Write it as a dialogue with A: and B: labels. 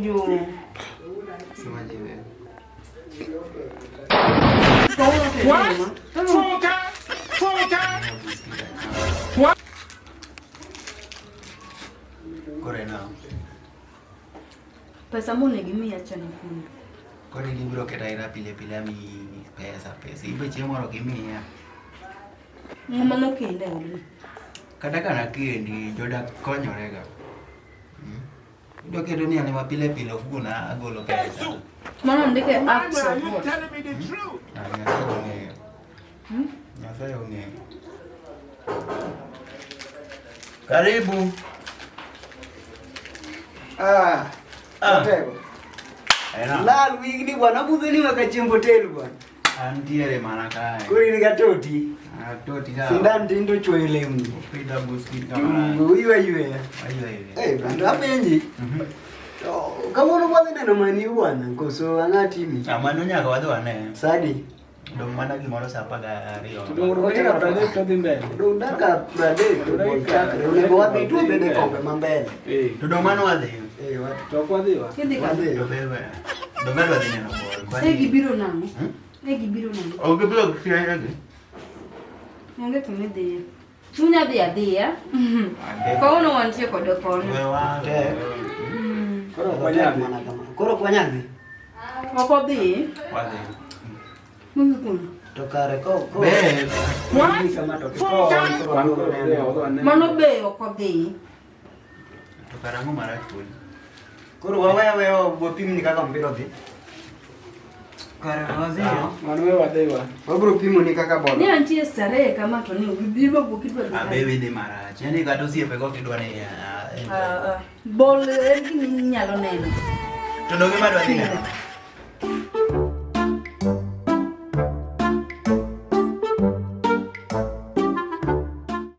A: Apenjo.
B: Sima jiwe.
A: What?
B: Koro en ang'o?
A: Pesa monego imiya cha ni kuno.
B: Koro in ibiro keta ira pile pile ami pesa pesa. Ibe chieng' moro ok imiya.
A: Ng'ama nokenda e odni.
B: Kata ka nakendi, jodak konyorega. Idwa keto ni an ema pile pile ofukona agolo pesa.
A: Mano ndike act support.
B: Ah, Nyasaye ong'eyo. Nyasaye ong'eyo. Karibu.
C: Ah,
B: Ah.
C: Otego.
B: Ena.
C: Lal wigni bwana budhoni maka chiembo tel bwana.
B: Antiere mana kae.
C: Koro in ga toti.
B: Ah, toti ka.
C: Sindan tindo chwoyo lewni.
B: Pida buskit kamano.
C: Tumbo ywe yweya.
B: Aywe aywe.
C: Eh, bwana apenji. To kawuono wadhi neno mani bwana koso ang'a timi?
B: Ah, mano nyaka wadhi wane.
C: Sadi.
B: Dong' mana gimoro sa 12.
D: Dong' dakika 30 to dhi mbele.
C: Dong' dakika 30 to bol chakre. Onego wadhi to wabed e kombe ma mbele.
D: Eh.
B: To dong' mano wadhi.
C: Eh, wat.
D: To ok wadhi wa.
A: Idhi ka.
C: Wadhi.
B: To be dong' adwa dhi neno bol. Kwani-
A: Ne gibiro nang'o?
B: Hmm?
A: Ne gibiro nang'o?
B: Ok gibiro kiaya gi.
A: Onge kuma idhiye. Chunya dhi adhiya. Kawuono wantie kod kono.
B: We wa.
C: Tek.
D: Koro ok
C: Tek
D: wanyal dhi.
C: mana kamano. Koro ok wanyal dhi.
A: Ok odhi.
B: Wadhi.
A: Mungu kuno.
C: To kare ko ko.
B: Be.
C: Kama to ko koro
D: Wan
C: waduogo
D: koro dhi,
C: neno.
D: wadhi wanene.
A: Mano be ok odhi.
B: To karang'o marach podi?
C: Koro wawe aweya wapimni kaka mpira odhi. Kare wadhiyo.
D: Wan we wadhi wa.
C: Wabiro pimoni kaka bol.
A: Ni antie starehe kama to ni gibiro wuok idwa dhi.
B: Abebi dhi marach. Yaani kata osiepe go kidwa ni ah, eh.
A: Ah, ah. Bol en gima inyalo neno.
B: To donge madwa dhi neno?